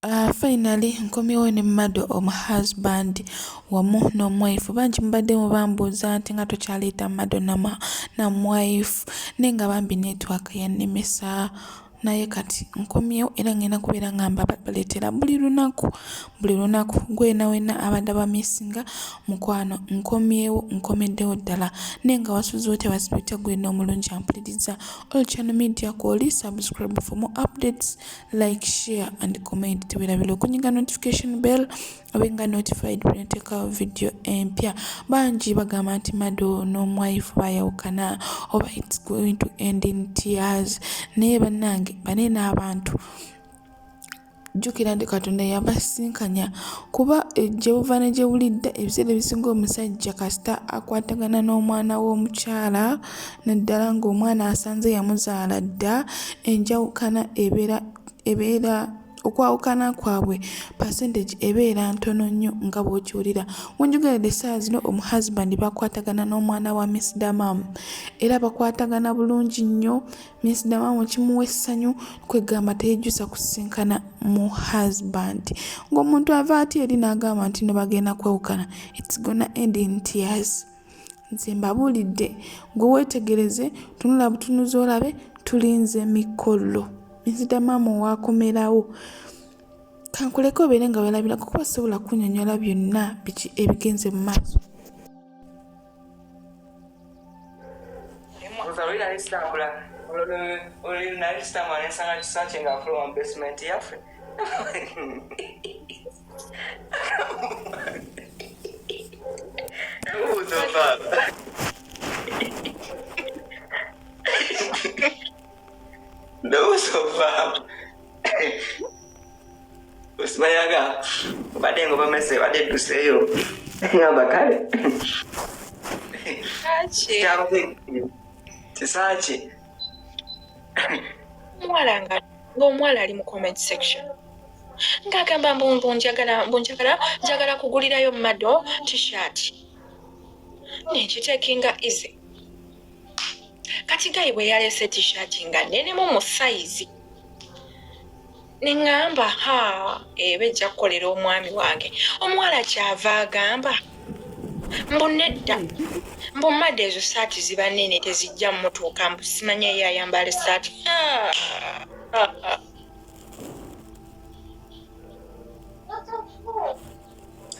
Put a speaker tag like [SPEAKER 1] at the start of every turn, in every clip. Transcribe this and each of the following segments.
[SPEAKER 1] Finally nkomyewo ne Mado omuhusband wamu n'omuwife. Bangi mubadde mubambuuza nti nga tokyaleeta Mado na muwife, naye nga bambi network yannemesa, naye kati nkomyewo era ngenda kubeera nga mbabaleetera buli lunaku buli lunaku. Gwe wenna wenna abadde abamisinga mukwano, nkomyewo, nkomeddewo ddala. Naye nga wasuze otya, wasibye otya gwe n'omulungi ampuliriza? All Channel Media kwoli, subscribe for more updates, like, share and comment. Tewerabira okunyiga notification bell obenga notified bweneteekawo video empya. Bangi bagamba nti Mado n'omuwife bayawukana oba it's going to end in tears, naye bannange banene abantu, jjukira nti Katonda yabasinkanya, kuba gye buva ne gye bulidda, ebiseera ebisinga omusajja kasita akwatagana n'omwana w'omukyala, naddala ng'omwana asanze yamuzaala dda, enjawukana ebeera okwawukana kwabwe percentage ebeera ntono nnyo nga bw'okiwulira. Wenjogeredde essaawa zino, omuhusband bakwatagana n'omwana wa Miss Damam era bakwatagana bulungi nnyo. Miss Damam kimuwa essanyu, kwegamba teyejjusa kusisinkana mu husband. Ng'omuntu ava ati eri n'agamba nti no bagenda kwawukana, it's gonna end in tears. Nze mbabuulidde, gwe weetegereze, tunula butunuzi olabe. Tulinze mikolo Miss Damam waakomerawo. Kankuleke obeere nga weerabirako, kuba sobola kunnyonnyola byonna biki ebigenze mu maaso.
[SPEAKER 2] Oli nali sitambula, oli nali sitambula, nensanga Kisakye nga afuluma mu basement yaffe. Buuza obaaba. Ndowooza ovaaba. Osimanyaga obadde nga obamese badde edduseeyo, ngamba kale.
[SPEAKER 3] Lwaki?
[SPEAKER 2] Kisaki.
[SPEAKER 3] Omuwala nga ng'omuwala ali mu comment section ng'agamba mbu njagala, mbu njagala kugulirayo Mado T-shirt, nenkiteekinga easy. Kati guy bwe yaleese T-shirt nga nnenemu mu sayizi, neŋŋamba, ha, eba ejja kukolera omwami wange. Omuwala kyava agamba mbu nedda, mbu Mado ezo saati ziba nnene, tezijja mmutuuka, mbu simanya ye ayambala essaati. Ha, ha, ha.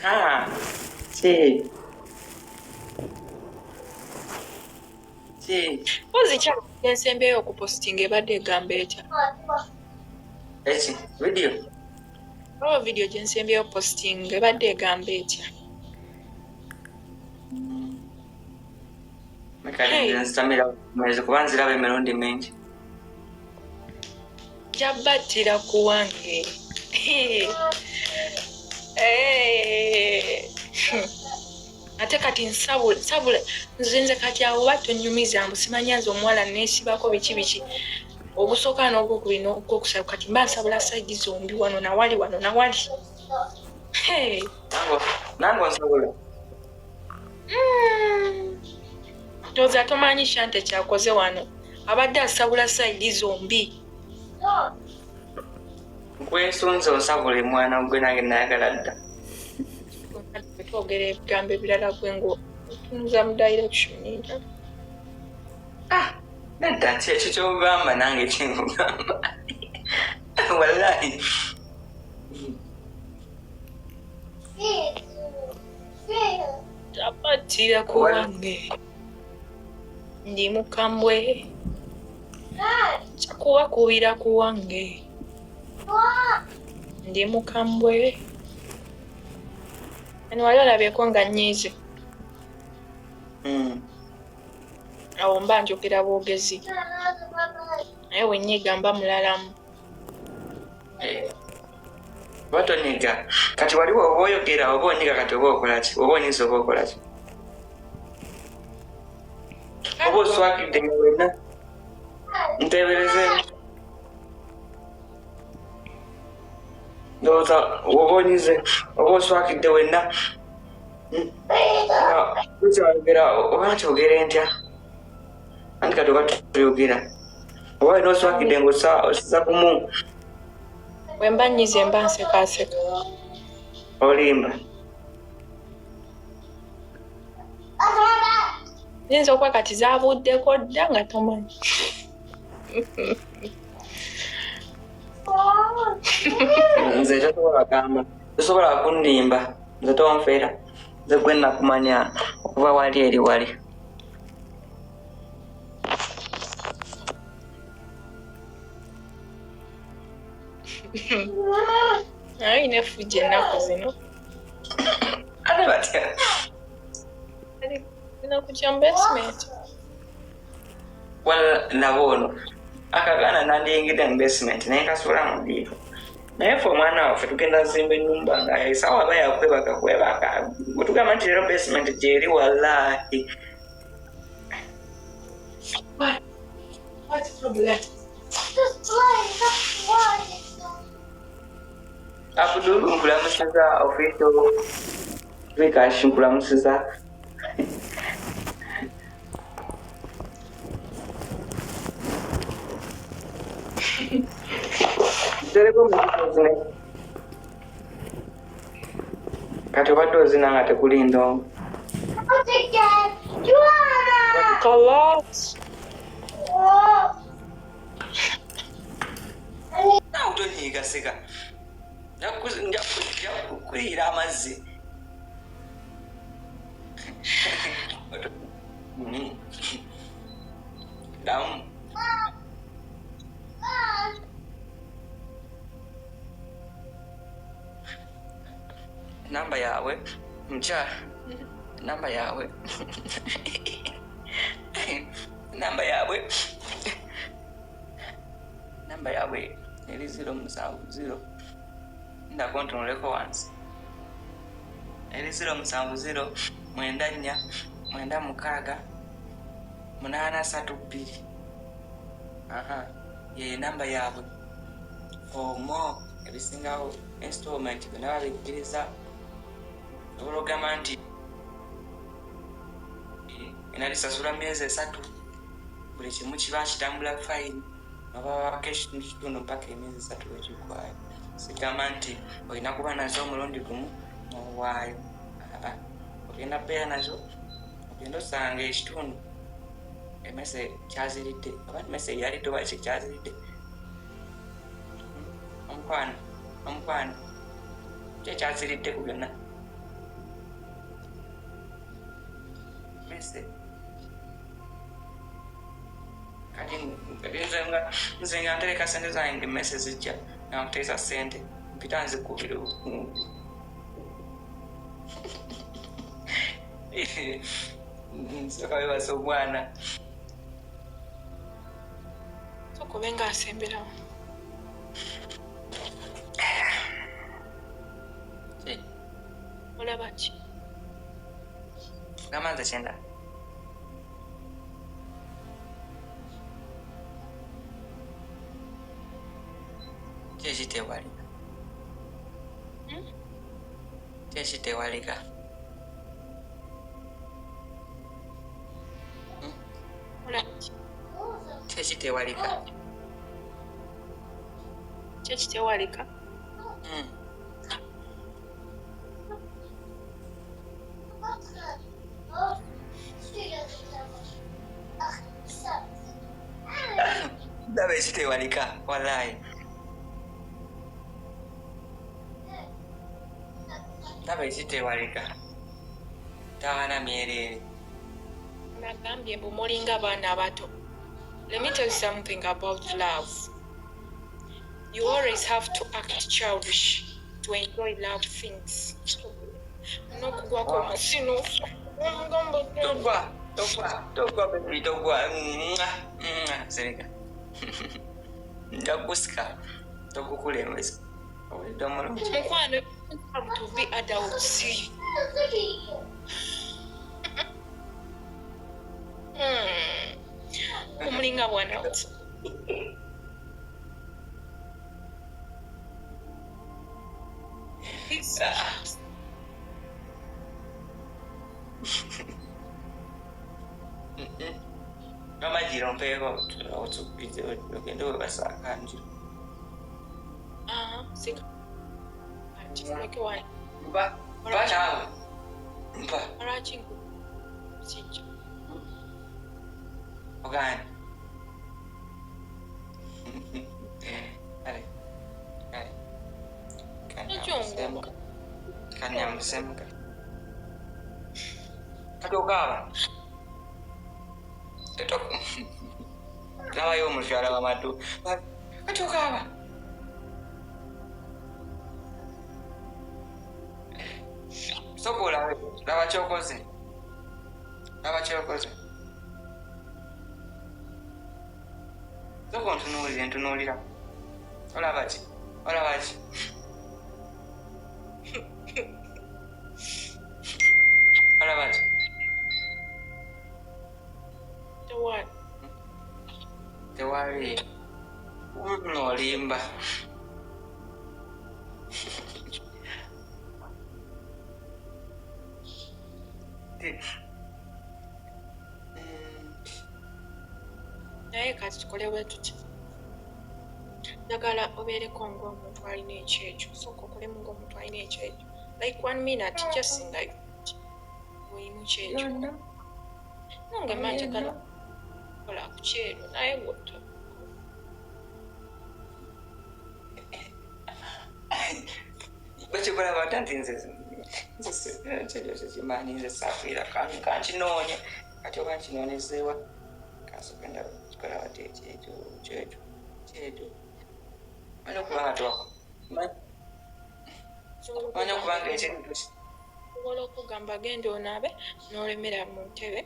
[SPEAKER 2] Ha, ki ki?
[SPEAKER 3] Mpozi kyensembeyo okupositinga ebadde egamba etya?
[SPEAKER 2] Eki video?
[SPEAKER 3] Olwo video gyensembyeyo positinga ebadde egamba etya?
[SPEAKER 2] Kale nzitamira mwezi kuba nziraba emirundi mingi.
[SPEAKER 3] Jabattira ku wange. Eh. Ate kati nsabula nze kati awo oba tonyumiza mbu simanya nze omuwala neesibako biki biki, ogusooka n'ogwokubiri n'ogwokusatu, kati mba nsabula side zombi, wano nawali, wano nawali. Hey.
[SPEAKER 2] Nange onsabula.
[SPEAKER 3] Ndowooza tomanyi Shante kyakoze wano, abadde asabula side zombi.
[SPEAKER 2] Nkwesunze onsabule mwana gwe, nange nayagala dda.
[SPEAKER 3] Twogera ebigambo ebirala, gwe ngaotunuza mu direction endala.
[SPEAKER 2] Ah, nedda, ki ekyo kyogamba nange kyenkugamba, wallahi.
[SPEAKER 3] Tabattira ku wange, ndi mukambwe, kyakubakubira ku wange, ndi mukambwe. Eno wali olabyeko nga nnyiize? Awo mba njogera bwogezi, naye wenyiga mba mulalamu.
[SPEAKER 2] Eh. Oba tonyiga kati waliwo oba oyogera oba onyiga, kati oba okolaki, oba onyiza oba okolaki, oba oswakidde nga wenna ntebereze, ndowooza oba onyize oba oswakidde wenna nga tukyayogera oba nkyogere ntya, anti kati oba tuyogera oba wena oswakidde nga osisa kumu.
[SPEAKER 3] Bwe mba nnyize mba nsekaaseka.
[SPEAKER 2] Olimba.
[SPEAKER 3] Nyinza okuba kati zaabuddeko dda nga tomanyi.
[SPEAKER 2] Nze tosobola gamba, tosobola kunnimba, nze tonfeera. Nze gwe nakumanya okuva wali eri wali.
[SPEAKER 3] Naye olina effujjo ennaku zino.
[SPEAKER 2] Ate batya?
[SPEAKER 3] Zino kujja mu basement.
[SPEAKER 2] Well, nabo ono akagaana nandiyingidde mu basement naye nkasuula mu ddiiro. Naye ffe omwana waffe tugenda zimba ennyumba nga esaawa aba yakwebaka kwebaka. Bwe tugamba nti leero basement gyeri wallaahi.
[SPEAKER 3] What? What's the problem?
[SPEAKER 2] Abdul nkulamusiza official Vikash nkulamusiza. Ntereko omuziki ozine. Kati obadde ozina nga tekuli ndongo.
[SPEAKER 3] Kalas.
[SPEAKER 2] Naawe tonyiiga seka. Nja kukuyiira amazzi. Ddamu. Namba yaabwe mukyala, namba yaabwe, namba yaabwe, namba yaabwe eri 070. Ndako ntunuleko wansi. Eri 070 94 96 832. Aha, ye namba yaabwe. For more ebisingawo installment byonna babikkiriza. Osobola okugamba nti enalisasula myezi 3, buli kimu kiba kitambula fine, nobawako ekitundu kitundu mpaka emyezi 3 lwekiggwayo. Sigamba nti olina kuba nazo omulundi gumu n'owaayo. Ogenda bbeera nazo, ogenda osanga ekitundu emmese kyaziridde, oba emmese yalidde oba ki kyaziridde. Omukwano, omukwano ki ekyaziridde ku byonna? Mmese. Kati nze nga ntereka ssente zange emmese zijja nga nkuteesa ssente mpita nzikubira. Nsooka weebase omwana.
[SPEAKER 3] Sooka obe ng'asemberawo. Olaba ki?
[SPEAKER 2] Gamba nze kyenda. Ki ekitewalika? Ki ekitewalika?
[SPEAKER 3] Olaba ki?
[SPEAKER 2] Ki ekitewalika?
[SPEAKER 3] Ki ekitewalika?
[SPEAKER 2] Ndaba ekitewalika wallahi. Ndaba ekitewalika. Tawana myereere.
[SPEAKER 3] Nagambye mbu mulinga abaana abato. Let me tell you something about love. You always have to act childish to enjoy love things. N'okugwako wansi n'ofa.
[SPEAKER 2] Togwa, togwa, togwa baby, togwa. Sereka. Nja kukusika, tokukulembeza. Owulidde omulungi?
[SPEAKER 3] Mukwano, you have to be adults. Omulinga bwana buto.
[SPEAKER 2] Amagiro mpeeko ogende webase akanjiro.
[SPEAKER 3] Kati wano.
[SPEAKER 2] Mpa. Mpa naawe. Mpa.
[SPEAKER 3] Lwaki sijja?
[SPEAKER 2] Ogaana. Kale. Kale.
[SPEAKER 3] Ekyongo.
[SPEAKER 2] Kanyambusemu. Kati okaaba. Labayo omukyala w'amatu. Kati okaaba. Sooka olabe. Laba ky'okoze. Laba ky'okoze. Sooka ontunuulire, ntunuulira. Olaba ki? Olaba ki? Olaba ki?
[SPEAKER 3] Tewali.
[SPEAKER 2] Tewali. Nno olimba.
[SPEAKER 3] Naye kati tukole bwe tuti. Njagala obeereko ng'omuntu alina ekyekyo. Sooka okolemu ng'omuntu alina ekyekyo. Like 1 minute, just like oyimu kyekyo. Nange mba njagala kola ku kyeru naye gwe
[SPEAKER 2] bakikola batya nti nze kyekyo kyekimanyi nze saafiira kankinoonye kati oba nkinoonyezeewa kansooke ndaba kikola batya ekyekyo kyekyo kyekyo manyi okuba nga manyi okuba nga ekintu
[SPEAKER 3] osobola okugamba genda onaabe n'olemera mu ntebe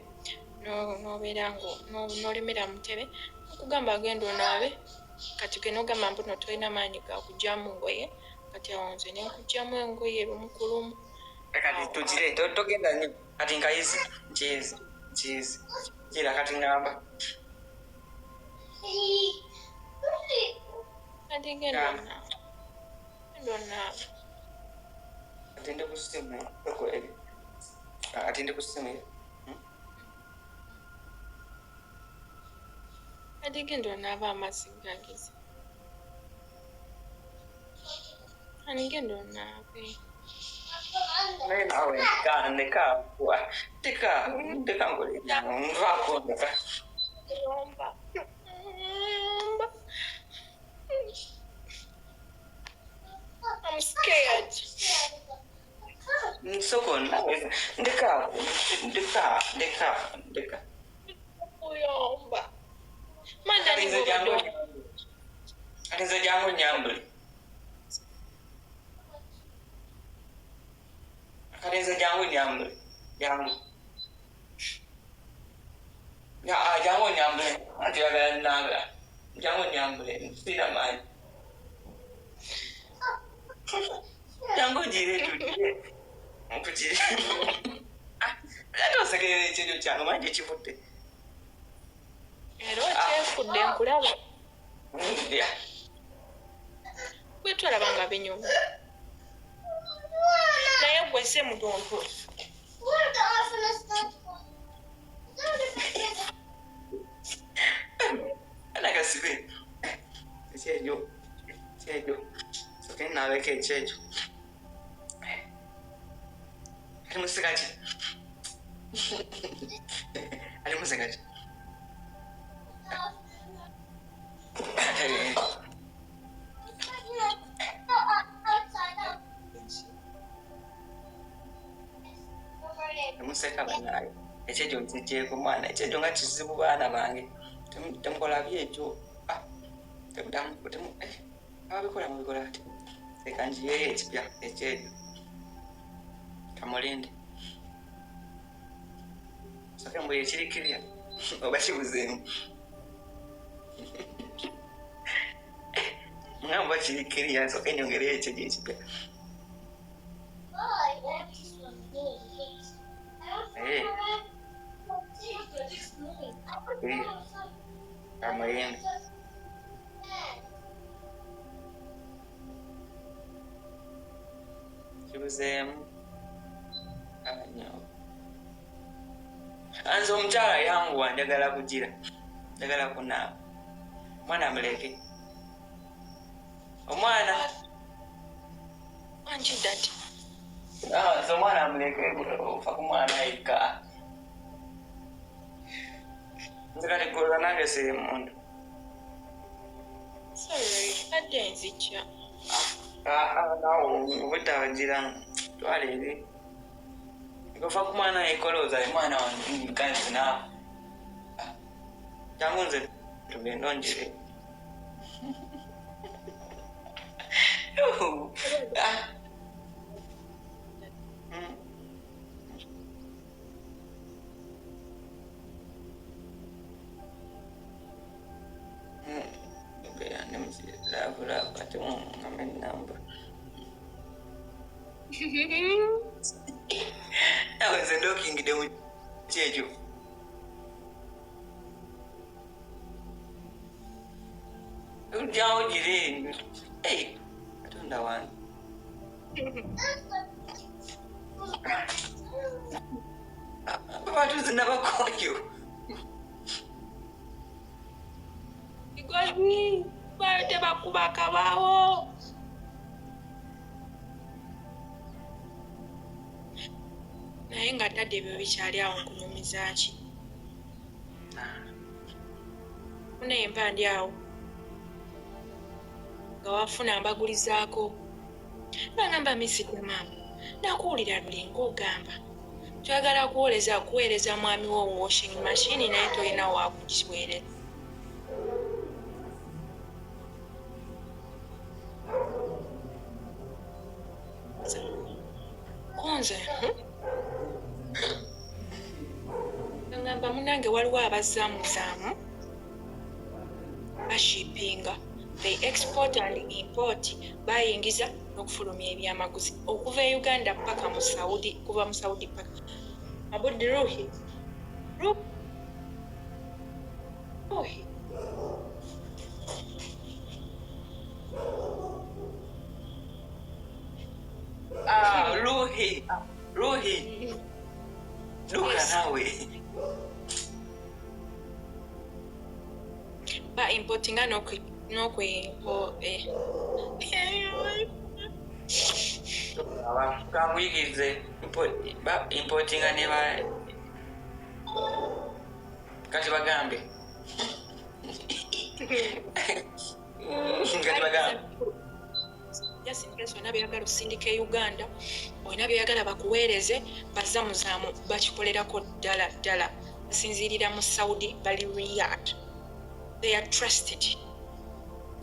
[SPEAKER 3] n'obeera n'olemera mu ntebe okugamba genda onaabe kati gwe n'ogamba mbu no tolina maanyi ga kuggyamu ngoye kati awo nze ne nkuggyamu engoye lumu ku lumu.
[SPEAKER 2] Kati tugire togenda nnyo kati nkayizi nkiyizi nkiyizi gira kati ngamba
[SPEAKER 3] kati genda onaabe genda onaabe.
[SPEAKER 2] Kati ndi ku ssimu kati ndi ku ssimu
[SPEAKER 3] kati genda onaaba amazzi gagize. Ani genda onaabe.
[SPEAKER 2] Naye naawe ndeka ndeka ndeka nkole nvaako ndeka.
[SPEAKER 3] Yomba. Yomba. I'm scared.
[SPEAKER 2] Nsoko naawe ndeka ndeka ndeka ndeka.
[SPEAKER 3] Kuyomba. Manda ni bw'obadde.
[SPEAKER 2] Kati nze jangu nnyambule. Kati nze jangu nnyambule. Jangu. Jangu nnyambule. Anti oyagala nnaabe. Jangu nnyambule. Sirina maanyi. Jangu ogire tugire. Tugire. Ate osekerera ekyejo kyange omanyi gye kivudde.
[SPEAKER 3] Era okyefudde nkulaba. Bwe twalaba nga binyuma. Naye gwe si mutonto.
[SPEAKER 2] Anakasibe. Ekyejo. Ekyejo. Soke nnaabeko ekyejo. Ali museka ki? Ali museka ki? Temuseka bannange. Ekyejo nzigyeko mwana. Ekyejo nga kizibu baana bange. Temukola byekyo. Ababikola mubikola ati. Leka njiyeyo ekipya ekyejo. Kamulinde. Soke mbuye ekiri kirya oba kibuzeemu. Ngamba kiri kirya soke nyongereyo ekyejo ekipya. Kamulinde. Kibuzeemu. Anze omukyala yanguwa njagala kugira. Njagala kunaaba. Omwana muleke. Omwana.
[SPEAKER 3] Wangi daddy.
[SPEAKER 2] Nze omwana muleke, ofa ku mwana yekka. Nze kati golola nange siri muntu.
[SPEAKER 3] Sorry, badde nzijja.
[SPEAKER 2] Naawe obudde agira twala eri. Ofa ku mwana yekka, olowooza ye mwana wange mukazi naawe. Jangu nze tugende ongire. Love, love, ate ngambe namba. Nawe nze ndokingidde mu kyekyo. Ojjawo giri. Hey, Katonda wange. Batuzi nabakoyo.
[SPEAKER 3] Kigozi, bayo tebakuba kabaawo. Naye nga dadde ebyo bikyali awo nkunyumiza ki? Munaye mpa ndi awo. Nga wafuna mbagulizaako. Bagamba misita maama, nakuwulira luli ng'ogamba. Twagala kuweereza mwami wo washing machine naye tolina wakugiweereza. Konze, Ngamba munange waliwo abazaamuzaamu bashipinga. They export and import, bayingiza n'okufulumya ebyamaguzi okuva e Uganda paka mu Saudi, kuva mu Saudi paka Abudi Ruhi. Ruhi.
[SPEAKER 2] Ruhi. Ruhi. Duka nawe.
[SPEAKER 3] Ba importinga
[SPEAKER 2] Kamuyigirize importinga ne ba kati bagambe. Kati bagambe.
[SPEAKER 3] Just in case olina by'oyagala osindika e Uganda, olina by'oyagala bakuweereze, bazamuzaamu bakikolerako ddala ddala. Basinziirira mu Saudi, bali Riyadh. They are trusted.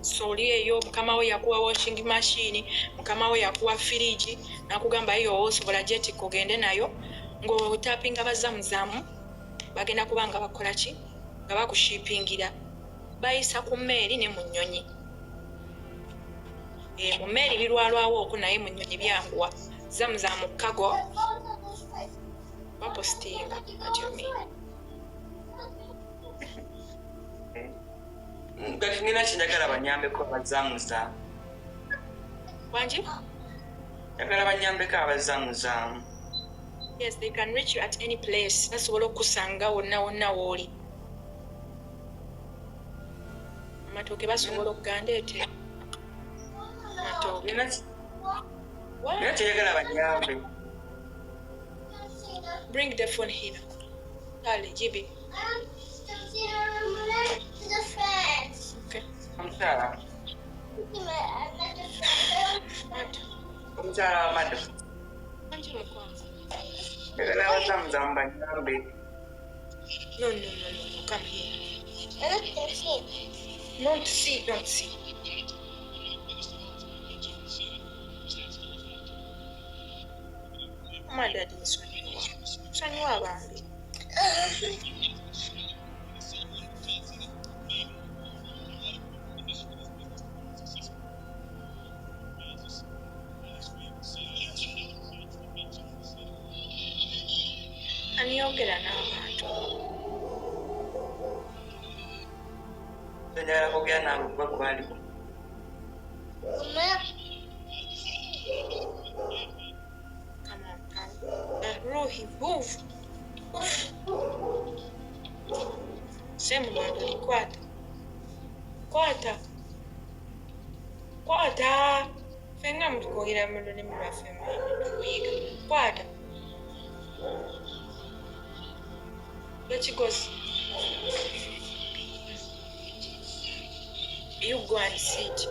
[SPEAKER 3] So oli eyo mukama we yakuwa washing machine, mukama we yakuwa firiji, nakugamba eyo osobola jetikka ogende nayo, ng'otapinga bazamuzaamu, bagenda kuba nga bakola ki? Nga bakushipingira. Bayisa ku mmeeri ne mu nnyonyi. Mu mmeeri birwalwawo okwo naye mu nnyonyi byanguwa. Zamuzaamu cargo bapositinga. What do you mean?
[SPEAKER 2] Kati nina kyenjagala banyambeko abazamuzaamu.
[SPEAKER 3] Wangi?
[SPEAKER 2] Njagala banyambeko abazamuzaamu.
[SPEAKER 3] Yes, they can reach you at any place. Basobola okukusanga wonna wonna w'oli. Amatooke basobola okugandeetera. Amatooke.
[SPEAKER 2] Nina kyenjagala banyambe.
[SPEAKER 3] Bring the phone here. Kale, Jibi. Okay.
[SPEAKER 2] Omukyala. Omukyala wa Mado.
[SPEAKER 3] Wangi mukwano.
[SPEAKER 2] Njagala abazamuzaamu banyambe.
[SPEAKER 3] No, come here. Don't see, don't see. Mama daddy nsonyiwa. Nsonyiwa bambi. Aniyogera n'abantu.
[SPEAKER 2] Njagala kwogera naawe kuba gwaliko.
[SPEAKER 3] Come on, come. Ruhi, move. Semu mwandoli, kwata. Kwata. Kwata. Fenna mutukwogera mu lulimi lwaffe tukuyiga. Kwata. Ekigozi. You go and sit.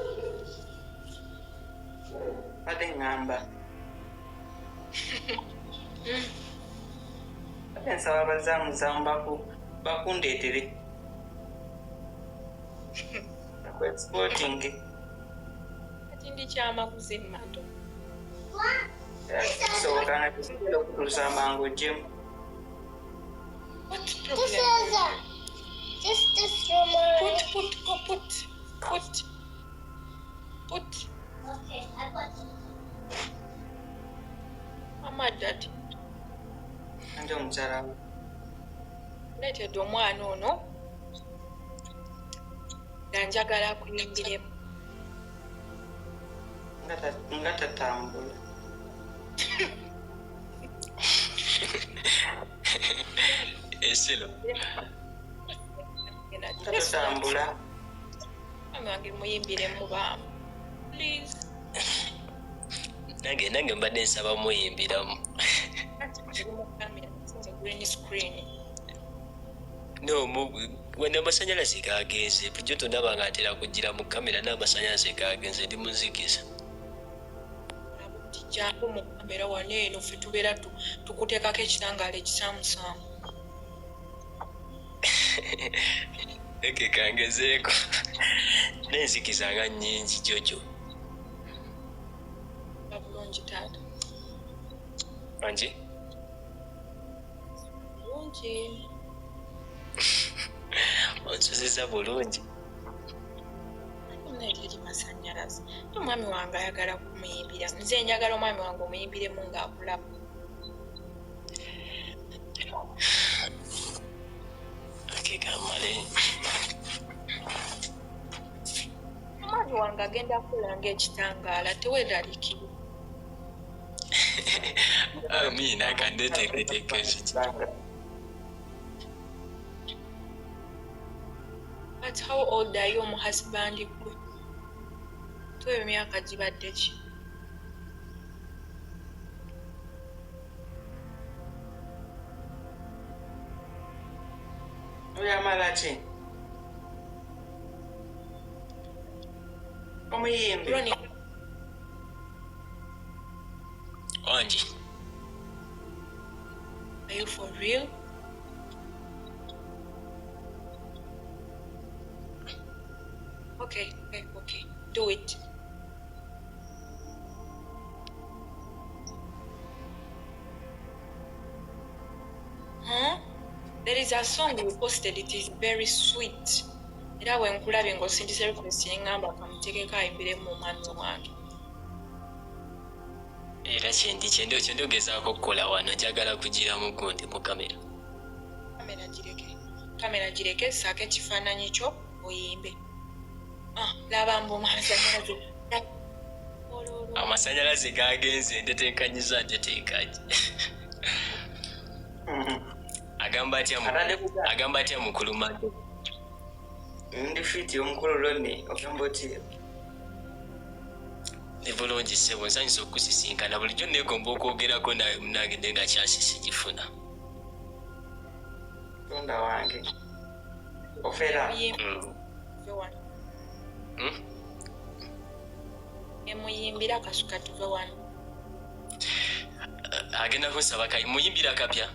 [SPEAKER 2] Badde ŋŋamba. Badde nsaba abazaamuzamu bakundeetere. Baku-exporting.
[SPEAKER 3] Kati ndi kyamaguzi mmato.
[SPEAKER 2] Kisoboka nga tekisobola okutuusa amangu oggyemu.
[SPEAKER 3] What problem?
[SPEAKER 4] This is a, this room already.
[SPEAKER 3] Put, go, put, put, put.
[SPEAKER 4] Okay, I put it.
[SPEAKER 3] Mama, daddy.
[SPEAKER 2] Anje omukyala we.
[SPEAKER 3] Ndeetedde omwana ono nga njagala akuyimbiremu.
[SPEAKER 2] Nga tatambula.
[SPEAKER 5] Esilo.
[SPEAKER 2] Nga tatambula.
[SPEAKER 3] Mama wange muyimbiremu baamu. Please.
[SPEAKER 5] Nange mbadde nsaba muyimbiramu.
[SPEAKER 3] Green screen.
[SPEAKER 5] No, wena amasannyalaze gagenze. Bulijjo tondaba nga ntera kugira mu kamera n'amasannyalaze gagenze ndi muzikiza.
[SPEAKER 3] Jangu mu kamera wano eno ffe tubeera tukuteekako ekitangaala ekisaamusaamu.
[SPEAKER 5] Eke kangezeeko. N'enzikiza nga nnyingi Jojo.
[SPEAKER 3] Bulungi taata.
[SPEAKER 5] Angi?
[SPEAKER 3] Bulungi.
[SPEAKER 5] Onsuziza bulungi.
[SPEAKER 3] Teri masannyalaze. Omwami wange ayagala kumuyimbira. Nze njagala omwami wange omuyimbiremu ng'akulaba.
[SPEAKER 5] Okay, kamale.
[SPEAKER 3] Omwami wange agenda kukola ng'ekitangaala, teweeraliikirira.
[SPEAKER 5] Amiina, kandeteeketeeke ekiki.
[SPEAKER 3] But how old are you, husband gwe? Tuwe emyaka gibadde ki?
[SPEAKER 2] Oyo amala ki? Omuyimbi.
[SPEAKER 3] Ronnie.
[SPEAKER 5] Wangi.
[SPEAKER 3] Are you for real? Okay, okay. Do it. Huh? There is a song we posted. It is very sweet. Era bwe nkulabye ng'osindise request ne ŋŋamba kamuteekeko ayimbiremu omwami wange.
[SPEAKER 5] Era kyendi ogezaako okukola wano njagala kugira mu gundi mu kamera.
[SPEAKER 3] Kamera gireke, ssaako ekifaananyi kyo oyimbe. Laba mbu amasannyalaze.
[SPEAKER 5] Amasannyalaze gagenze nteteekanyiza nteteekanye. Agamba atya mukulu Mado?
[SPEAKER 2] Ndi fiti omukulu Ronnie, ogamba otya?
[SPEAKER 5] Ndi bulungi ssebo, nsanyusa okusisinkana. Bulijjo neegomba okwogerako nawe munnange naye nga kyasi sigifuna.
[SPEAKER 2] Tonda wange. Ofera.
[SPEAKER 3] Emuyimbira akasuka tuve wano.
[SPEAKER 5] Agenda kunsaba muyimbira akapya.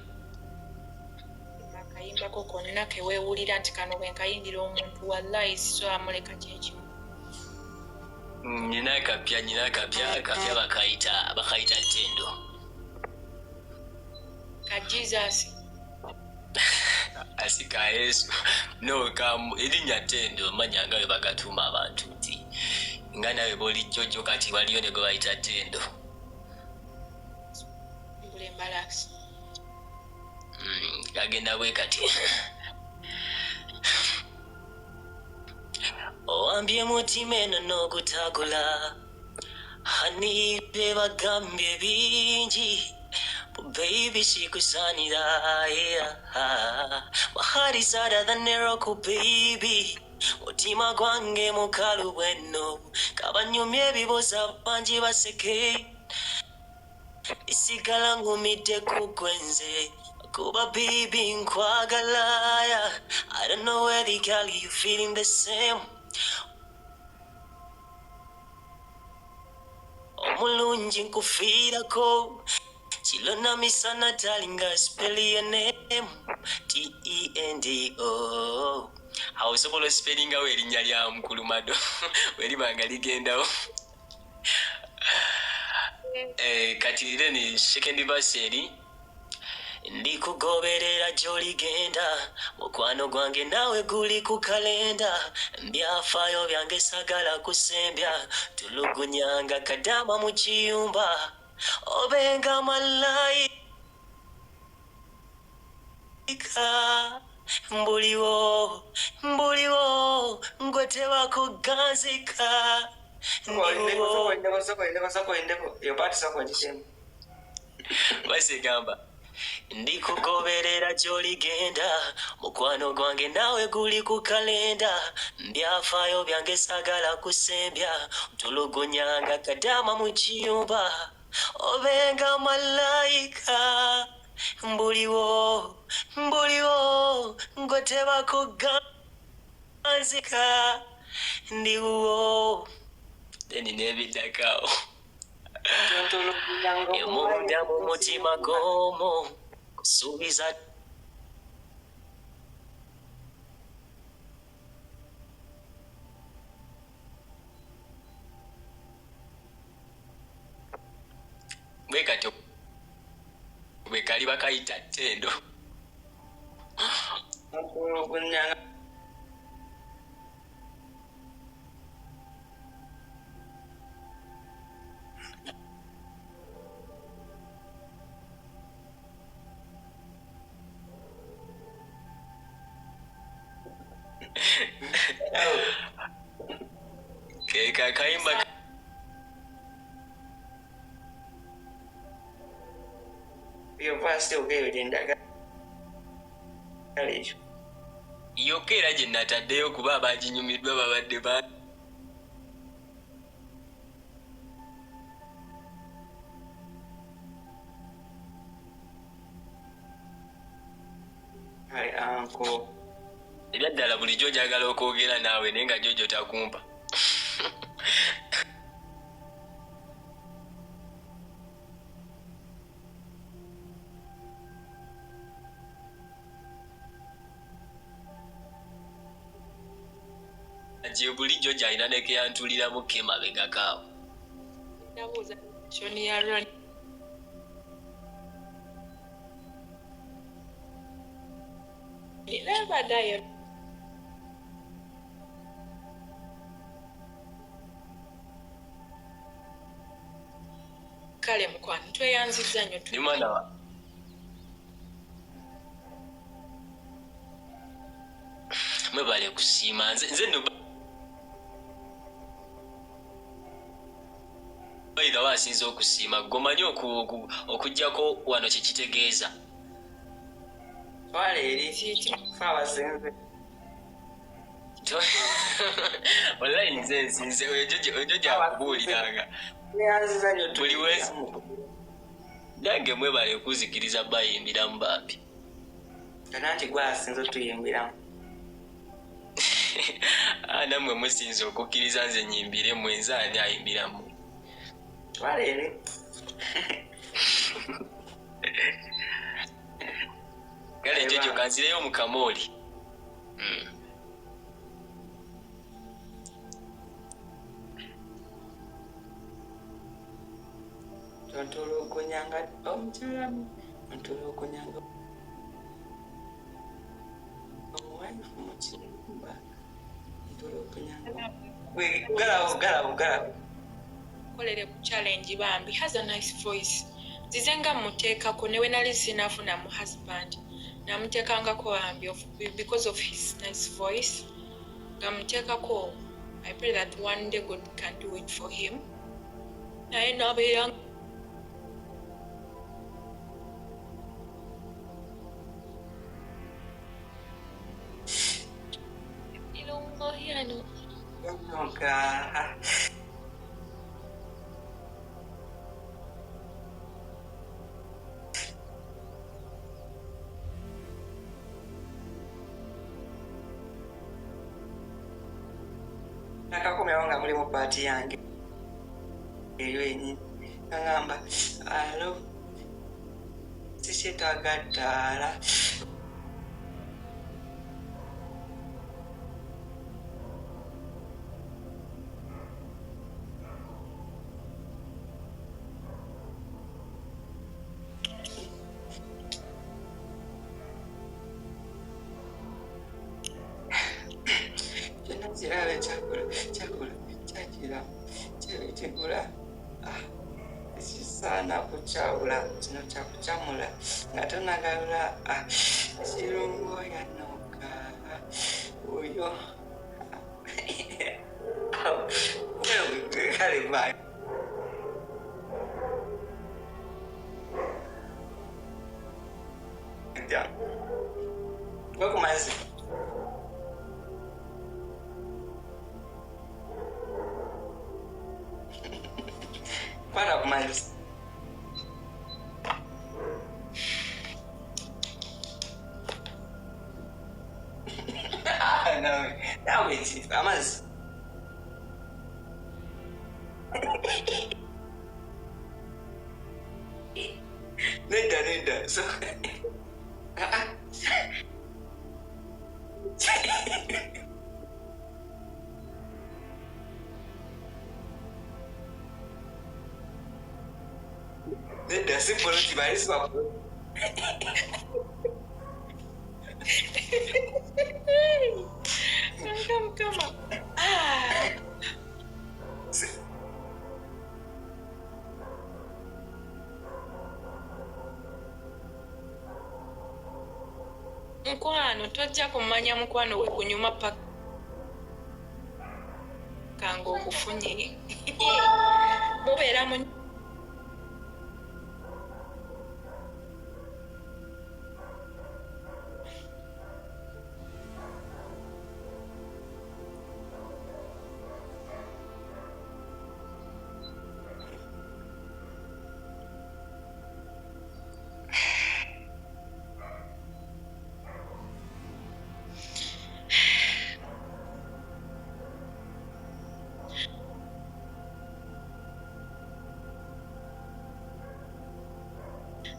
[SPEAKER 3] Akayimbako konna ke weewulira nti kano bwe nkayimbira omuntu wallahi sisobola muleka kyekimu.
[SPEAKER 5] Nina akapya bakayita Ttendo.
[SPEAKER 3] Ka Jesus.
[SPEAKER 5] Asi ka Yesu. No, erinnya Ttendo manya nga bwe bagatuuma abantu nti nga nawe bw'oli Jojo kati waliyo ne gwe bayita Ttendo.
[SPEAKER 3] Mbula embalaasi.
[SPEAKER 5] Gagenda bwe kati. Owambye mutima eno n'ogutagula. Hani be bagambye bingi. Baby, sikusanira, yeah. My heart is harder than a rock, baby. Mutima gwange mukalu bweno, kabanyumye ebiboza bangi baseke. Isigala ngumidde ku gwenze, kuba bibi nkwagala. I don't know where the girl you feeling the same. Omulungi nkufiirako, kilo na misana talinga spell your name T-E-N-D-O. Awo osobola ospelingawo erinnya lya mukulu Mado weriba nga ligendawo. Kati then second verse eri ndikugoberera gy'oligenda, mukwano gwange naawe guli ku kalenda, mbyafaayo byange sagala kusembya, tulugunyanga kadama mu kiyumba, obenga malayika, mbuliwo mbuliwo ngwe tebakuganzika. Basigamba ndikugoberera gy'oligenda, mukwano gwange naawe guli ku kalenda, mbyafaayo byange sagala kusembya, tulugunyanga kadama mu kiyumba, obenga malayika, mbuliwo mbuliwo ngwe tebakuganzika, ndiwo. Then n'ebiddakaawo emunda mu mutima gw'omu kusuubiza bwe katyo bwe kali bakayita ttendo. Kayimba yokka era gye nataddeyo kuba abaginyumiddwa babadde ba ebyaddala bulijjo njagala okwogera naawe naye nga Jojo takumpa. Gye bulijjo gy'alina ne ke yantuliramu ke mabegako awo.
[SPEAKER 3] Ndabuuza Sonia Ron. Nebadayo. Kale mukwano tweyanzizza nnyo.
[SPEAKER 5] Ndi mwana wa mwebale kusiima. Nze nno bayira asinze okusiima gomanyi okuggyako wano kye kitegeeza.
[SPEAKER 2] Twala eri fe abasinze.
[SPEAKER 5] Wallahi nze nsinze oyo gyakubuuliranga. Buli wezi nange mwebale kuzikiriza bayimbiramu bambi.
[SPEAKER 2] Nanti gwe asinze otuyimbiramu.
[SPEAKER 5] Nammwe musinze okukkiriza nze nyimbire mwenza ani ayimbiramu.
[SPEAKER 2] Twala eri.
[SPEAKER 5] Kale Jojo kanzireyo mu kamooli.
[SPEAKER 2] Tontulugunyanga omukyala, ontulugunyanga omuwaifu mu kiyumba, ntulugunyanga. Galawo galawo galawo.
[SPEAKER 3] Kolere ku challenge bambi has a nice voice. Nzize nga muteekako ne we nali sinafuna mu husband. Namuteekangako bambi because of his nice voice. Nga muteekako, I pray that one day God can do it for him. Naye nabeera
[SPEAKER 2] Yanoga. Nakakomyawo nga mulimu paati yange eyo enyini. Nagamba alo sikyetaaga ttaala. Kyonna kiraba kyakula kyakula kyakira kigula kisaana kukyawula kino kyakukyamula nga tonagalula kirungo yanoga oyo kale bye. Gwa ku mazzi. Kwata ku mazzi. Nawe amazzi. Nedda nedda. So nedda si poloti bali si ba
[SPEAKER 3] Mukama. Ah. Mukwano tojja kumanya mukwano we kunyuma paka ng'ogufunye. Mubeera mu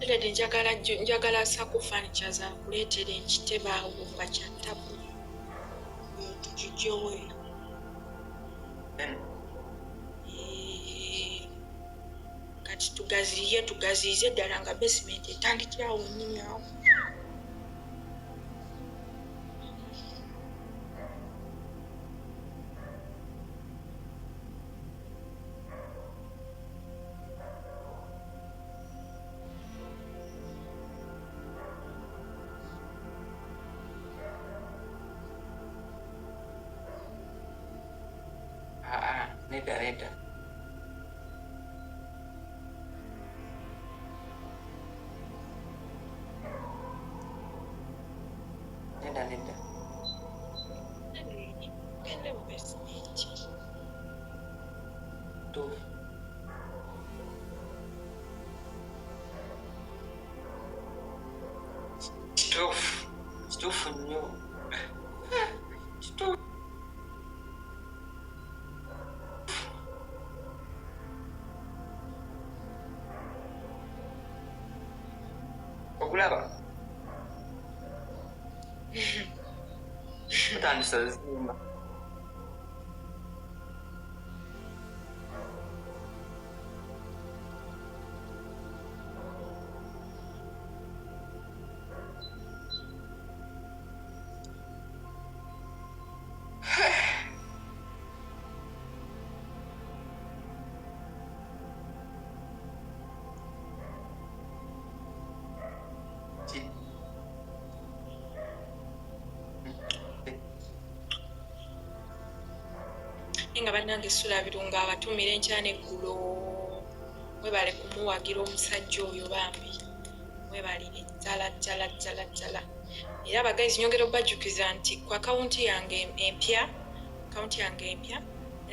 [SPEAKER 3] Lady njagala saku furniture zakuleetera ekitebe awo nga kya ttabu tukijjowe. Kati tugaziye tugaziize ddala nga basement etandikira awo nnyini awo.
[SPEAKER 2] Nedda nedda. Nedda nedda.
[SPEAKER 3] Genda mu basement.
[SPEAKER 2] Tuufu. Kituufu. Kituufu nnyo. Kituufu. Okulaba otandise ozimba.
[SPEAKER 3] Nga bannange Sula Birungo abatumira enkya n'eggulo, mwebale kumuwagira omusajja oyo bambi, mwebalire ddala ddala ddala ddala. Era abagayizi nyongera obbajjukiza nti ku akawunti yange empya, akawunti yange empya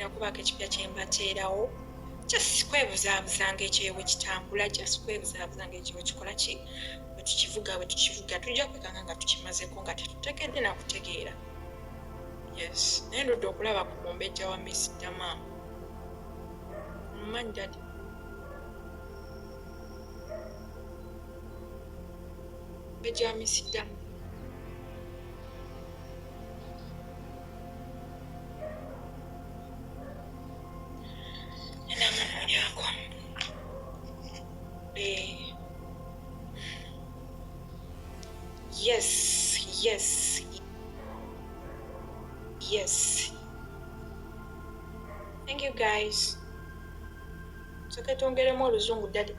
[SPEAKER 3] Nakubaako ekipya kye mbateerawo. Just kwebuzaabuzanga ekyeyo bwe kitambula, just kwebuzaabuzanga ekyeyo bwe kikola ki, bwe tukivuga, bwe tukivuga. Tujja kwekanga nga tukimazeko nga tetutegedde na kutegeera. Yes, naye ndudde okulaba ku mumbejja wa Miss Dama. Omumanyi daddy? Mumbejja wa Miss Dama. Enamunoonyako. Yes, yes, yes. Thank you guys. Soka twongeremu oluzungu daddy.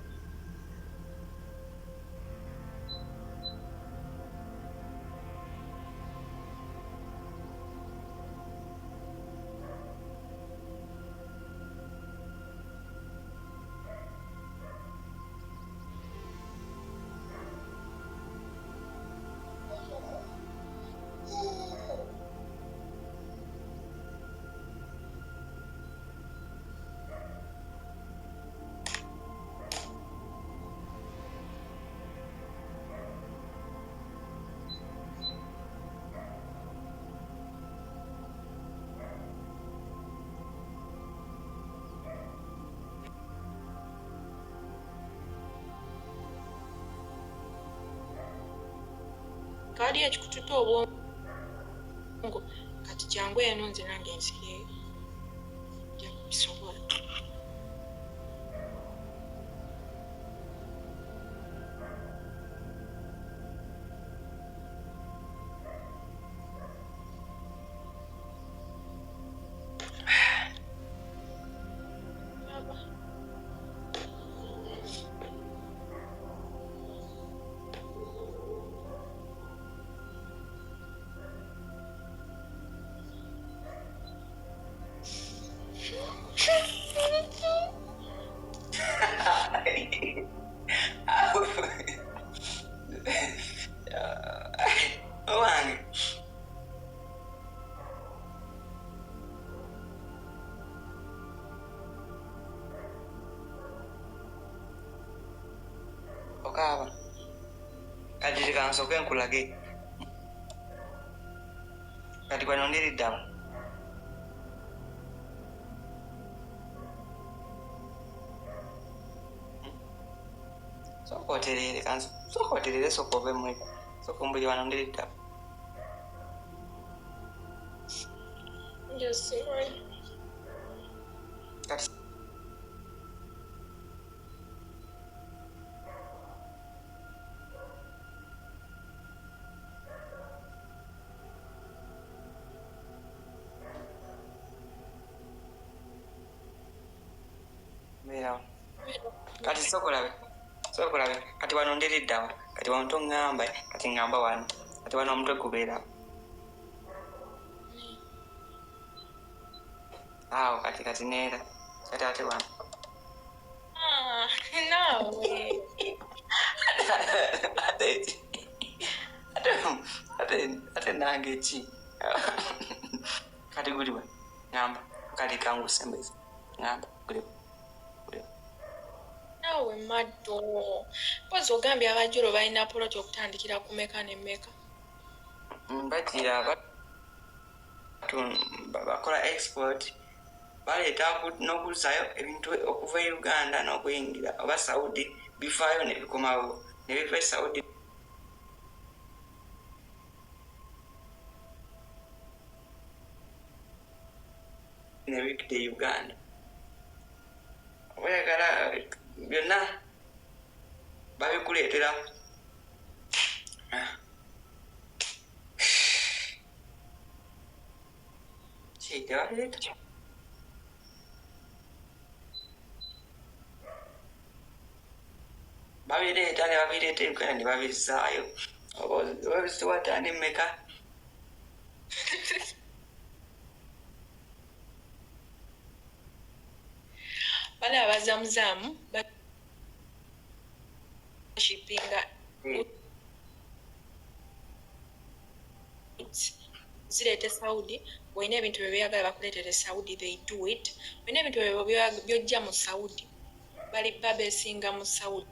[SPEAKER 3] Kali ekikututa obwongo kati jangu eno nze nange nsireyo nja kubisobola.
[SPEAKER 2] Owange okaaba kati leka nsooke nkulage kati wano ndiriddawa. Sooka otereere, sooka otereere, sooka ove mweka, sooka ombulire wano ndiriddawa. Kati mbeerawo. Kati sooka olabe, sooka olabe, kati wano ndiriddawa, kati wano toŋŋamba, kati ŋŋamba wano, kati wano omutwe gubeerawo. Awo kati kati neera, kati ate wano.
[SPEAKER 3] Naawe.
[SPEAKER 2] Ate nange ki? Kati guliwa, ŋŋamba, kati kangusembeze, ŋŋamba, guliwa.
[SPEAKER 3] Naawe maddo. Mpozi ogambye abajolo balina poloti okutandikira ku meka ne meka.
[SPEAKER 2] Bagira bakola export, baleeta n'okuzaayo ebintu okuva e Uganda n'okuyingira oba Saudi, bivaayo ne bikomawo, ne biva e Saudi ne bidda e Uganda. Oyagala byonna babikuleetera. Ki tebabireeta? Babireeta ne babireeta e Uganda ne babizzaayo. Oba biziwata ne mmeka?
[SPEAKER 3] Bana abazamuzaamu bashipinga Zireeta Saudi. Olina ebintu bye byagala bakuleetera e Saudi, they do it. Olina ebintu byojja mu Saudi, bali babesinga mu Saudi.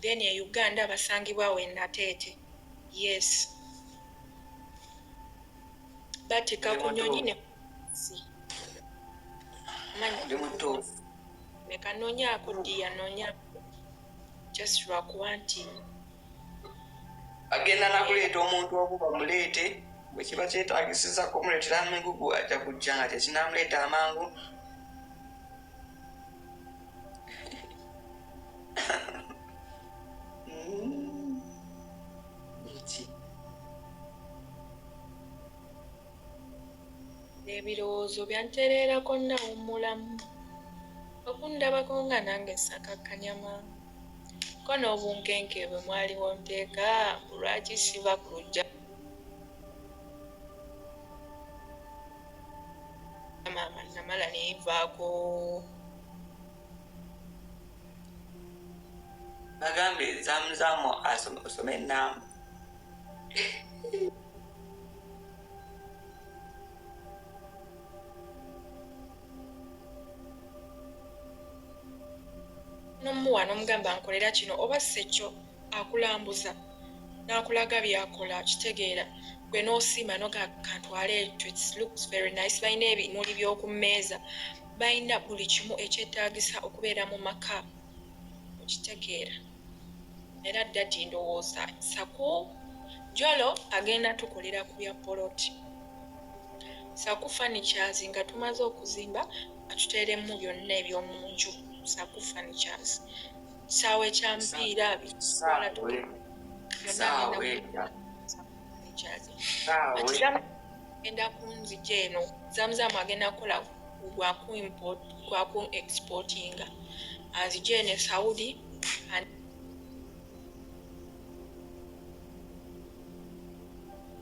[SPEAKER 3] Then e Uganda basangibwa we Nateete. Yes, batika ku nyonyi ne leka noonyaako ddiya noonyaako just lwakuba nti
[SPEAKER 2] agenda nakuleeta omuntu omu bamuleete bwe kiba kyetaagisiza kumuleetera amigugu ajja kujja nga tekinamuleeta amangu.
[SPEAKER 3] Ebirowoozo byantereerako nnawummulamu okundabako nga nange nsakakkanyama ko n'obunkenke bwe mwaliwo nteeka lwaki siva ku luggya maama namala ne nvaako.
[SPEAKER 2] Bagambe Zamuzaamu osome ennamba.
[SPEAKER 3] N'omuwa n'omugamba nkolera kino oba si ekyo akulambuza n'akulaga by'akola kitegeera gwe n'osiima n'ogamba kantwale ekyo, it looks very nice. Balina ebimuli by'oku mmeeza, balina buli kimu ekyetaagisa okubeera mu maka okitegeera. Era ddadi ndowooza Saku Jolo agenda tukolera ku bya poloti. Saku Furnitures nga tumaze okuzimba atuteeremu byonna eby'omu nju. Saku Furnitures kisaawe kya mpiira agenda kunzija eno. Zamuzaamu agenda kukola gwa ku exportinga azije eno e Saudi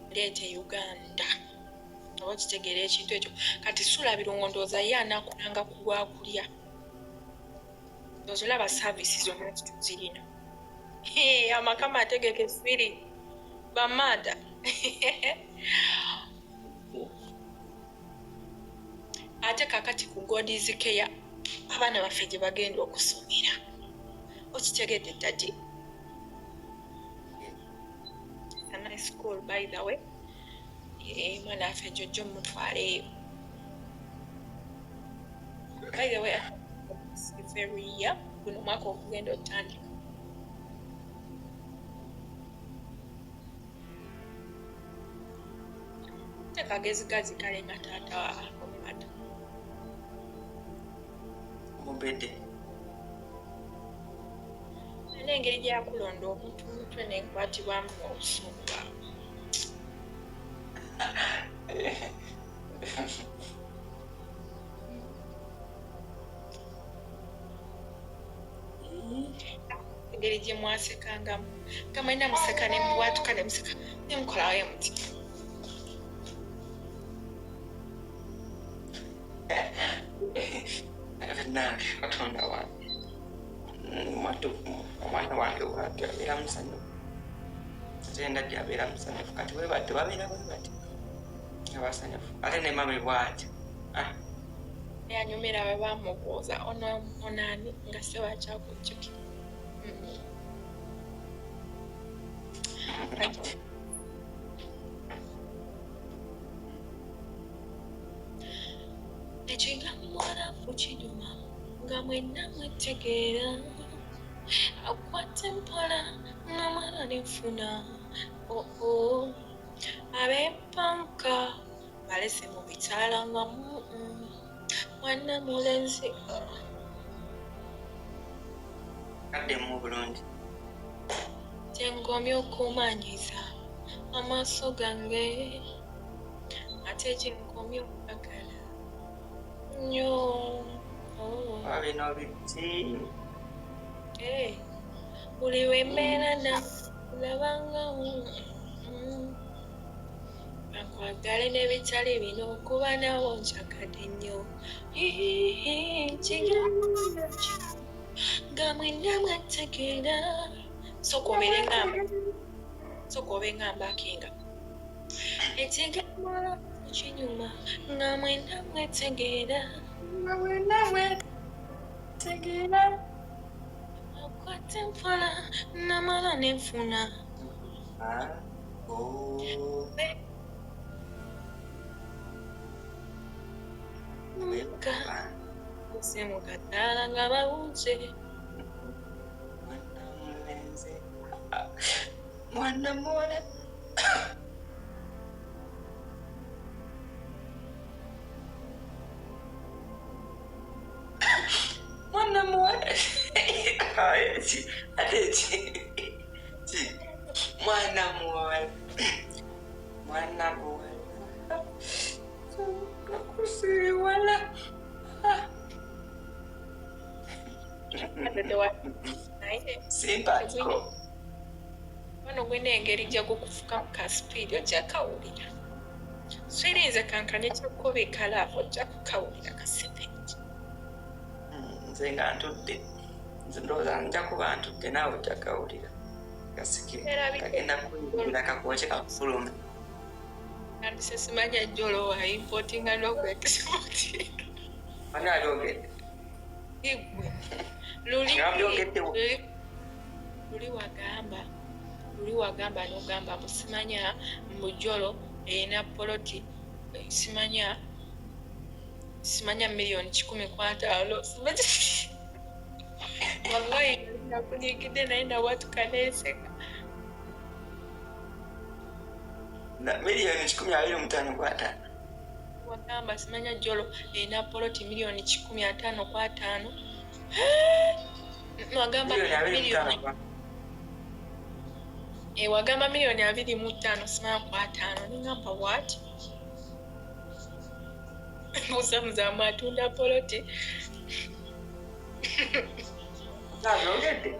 [SPEAKER 3] andeete Uganda. Oba okitegeera ekintu ekyo. Kati Sula Birungo ndowooza ye anaakolanga ku gwakulya. Ndowooza olaba service zonna tuzirina. Amaka mategeke siri bamaada. Ate kakati ku God's Care abaana baffe gye bagenda okusomera. Okitegedde daddy? It's a nice school by the way. Mwana waffe jjojja omutwaleeyo. By the way, every year guno omwaka ogugenda otandika. Ate kagezigazi kale nga taata omumata.
[SPEAKER 2] Mubedde.
[SPEAKER 3] Alina engeri gy'akulonda omuntu mutwe n'enkwatibwamu obusungu awo. Engeri gye mwasekangamu nga mwenna museka ne mubwatuka ne museka ne mukolawo muti.
[SPEAKER 2] Bannange Katonda wange omwana wange bw'atyo abeera musanyufu ate endadde abeera musanyufu kati bwe batyo babeera bwe batyo nga basanyufu ate ne mami bw'atyo.
[SPEAKER 3] Yanyumira bwe bamubuuza ono ani nga sewakyakujjukira. Ekigambo muwalabu kinyuma nga mwenna mwetegeera akwata empola namala nenfuna oo ab'empanka balese mu bitaala nga mwana mulenzi.
[SPEAKER 2] Kaddemu bulungi.
[SPEAKER 3] Kyengomye okumanyiza amaaso gange ate kyenkomye okwagala nnyo.
[SPEAKER 2] Bino biti.
[SPEAKER 3] Buli lwe mbeera nalabanga nkwagale n'ebitali bino kuba nawo njagadde nnyo. Nga mwenna mwetegeera. Sooka obeere nga Sooka obe nga mbakinga. Ekigambo kinyuma nga mwena mwetegeera.
[SPEAKER 2] Nga mwena mwetegeera.
[SPEAKER 3] Akwata mpola namala nenfuna. Nze mu kataala nga bawuze.
[SPEAKER 2] Mwana mulenzi. Mwana muwala. Mwana muwala. Ate ki? Mwana muwala. Mwana muwala. Nakusiwala. Simpatiko.
[SPEAKER 3] Wano gwena engeri gyagukufuka ka sipiidi ojja kawulira. Sirinze kankanye kyakubika laavu ojja kukawulira ka sipiidi.
[SPEAKER 2] Nze nga ntudde. Nze ndowooza nja kuba ntudde naawe ojja kawulira. Kasikire. Kagenda kuyingira kakwoke kakufulume.
[SPEAKER 3] Nandise simanya jjolo wa importinga n'okuexportinga.
[SPEAKER 2] Ani abyogedde?
[SPEAKER 3] Igwe. Luli wagamba n'ogamba mbu simanya mbu erina poloti simanya miliyoni 150. Wallahi nakunyigidde naye nawatuka neeseka.
[SPEAKER 2] Miliyoni 125.
[SPEAKER 3] Wagamba simanya jolo erina poloti miliyoni 155. Wagamba miliyoni wagamba miliyoni 25 simanya ku 5. Ningamba what? Musamuzamu atunda poloti. Naye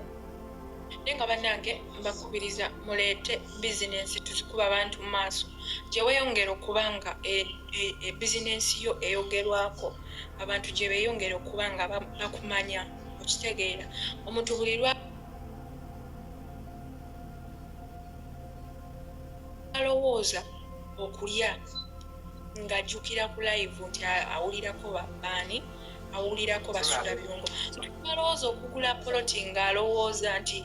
[SPEAKER 3] nga bannange mbakubiriza muleete bizinensi tuzikuba abantu mu maaso. Gye weeyongera okuba nga bizinensi yo eyogerwako, abantu gye beeyongera okuba nga bakumanya, okitegeera. Omuntu buli lw'alowooza okulya ng'ajjukira ku live nti awulirako baani, awulirako Basula Birungo. Alowooza okugula poloti ng'alowooza nti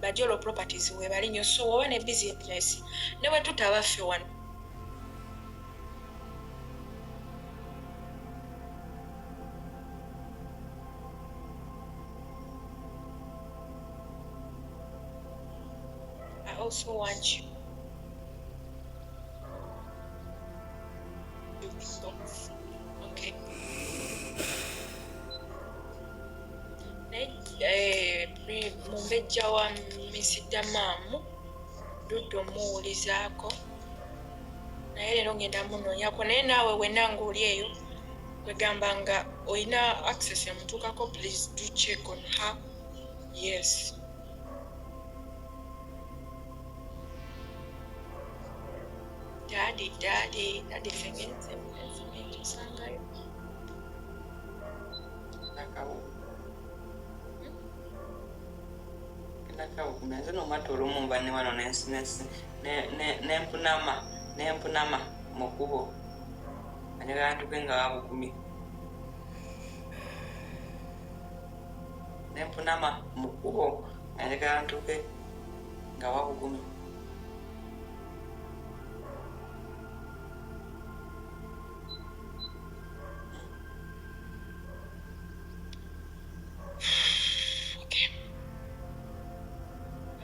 [SPEAKER 3] Bajolo Properties we bali nnyo. So woba ne bizinesi ne bwe tutaba ffe wano I also want you to be soft. Okay. Mumbejja wa Misidamaamu Luddo omuwulizaako, naye leero ngenda munoonyako. Naye naawe wenna ng'oli eyo kwegamba nga olina access emutuukako, please do check on her. Yes. Daddy, daddy, daddy fengenze osangayo.
[SPEAKER 2] Nze n'omwatta olumu nva ne wano nempunama mu kkubo njagala ntuuke nga wabugumye. Nempunama mu kkubo nga njagala ntuuke nga wabugumye.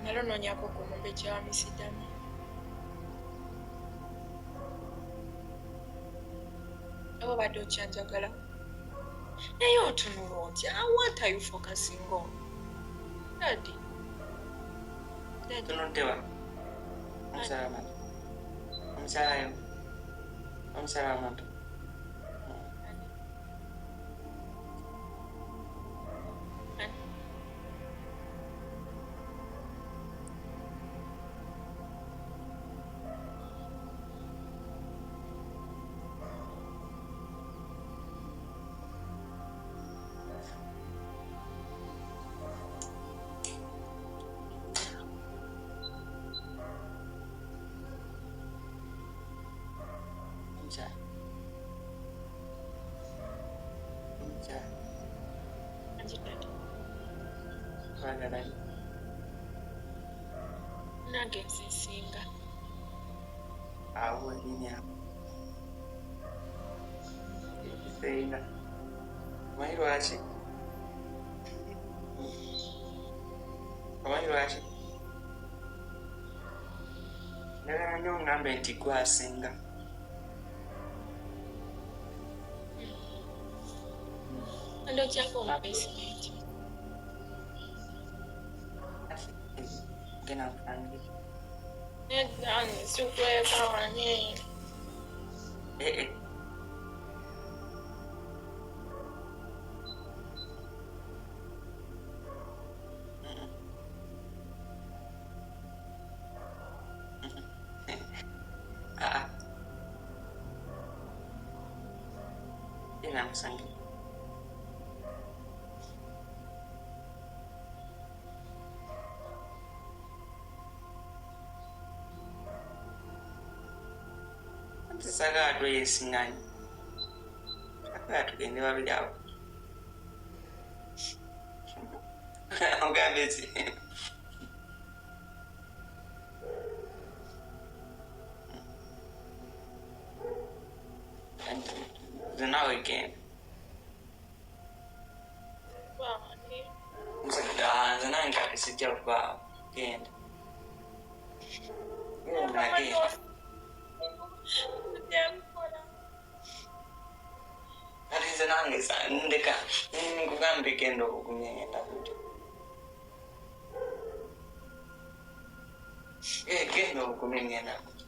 [SPEAKER 3] Nalonoonyako ku mumbejja wa Misidamu. Oba obadde okyanjagala. Naye otunula otya? What are you focusing on? Daddy. Daddy.
[SPEAKER 2] Tunudde wa? Omukyala Mado. Omukyala yo. Omukyala Mado. Mukyala. Mukyala. Twagala nnyo.
[SPEAKER 3] Nange nze nsinga.
[SPEAKER 2] Awo wennyini awo. Ekiseera. Omanyi lwaki? Omanyi lwaki? Njagala nnyo ongambe nti ggwe asinga.
[SPEAKER 3] Ndogyako mu basement.
[SPEAKER 2] Genda nkulange.
[SPEAKER 3] Nedda nsikweka wani.
[SPEAKER 2] Eh eh. Ah. Genda nkusange. Anti saagala tweyisiŋŋanye. Saagala tugende babiri awo. Ogambye ki? Nze naawe genda.
[SPEAKER 3] Wani.
[SPEAKER 2] Nze nange kati sijja kubaawo. Genda. Genda, genda. Kati nze nange ndeka nkugambe genda obugumye ngenda kujja. Genda obugumye ngenda kujja.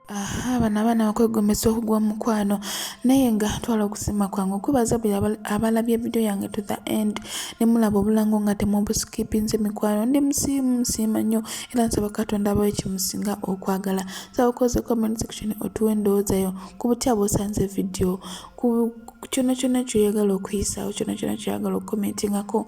[SPEAKER 1] Aha, bano abaana bakwegomesa okugwa mu mukwano, naye nga twala okusiima kwange okwebaza buli abalabye vidiyo yange to the end ne mulaba obulango nga temubusikipinze. Mikwano, ndi musiimu, musiima nnyo era nsaba Katonda abawe kimusinga okwagala. Nsaba okoze comment section otuwe endowooza yo ku butya bw'osanze vidiyo, ku kyonna kyonna ky'oyagala okuyisaawo, kyonna kyonna ky'oyagala okukomentingako,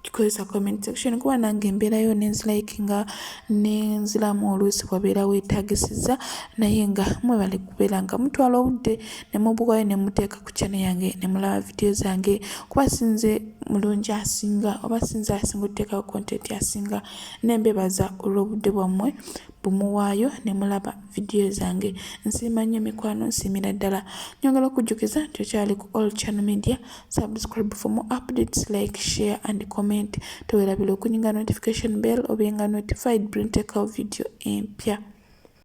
[SPEAKER 1] kozesa comment section, kuba nange embeerayo nenzilikinga nenziramu oluusi wabeera weetaagisiza. Naye nga mwebale kubeera nga mutwala obudde ne mubuwayo ne muteeka ku channel yange ne mulaba vidiyo zange, kuba sinze mulungi asinga oba sinze asinga okuteekawo content asinga, nembebaza olw'obudde bwammwe bumuwaayo ne mulaba vidiyo zange. Nsiima nnyo mikwano, nsiimira ddala. Nyongera okujjukiza nti okyali ku All Channel Media. Subscribe for more updates, like, share and comment. Tewerabira okunyiga notification bell obenga notified buli nteekawo vidiyo empya.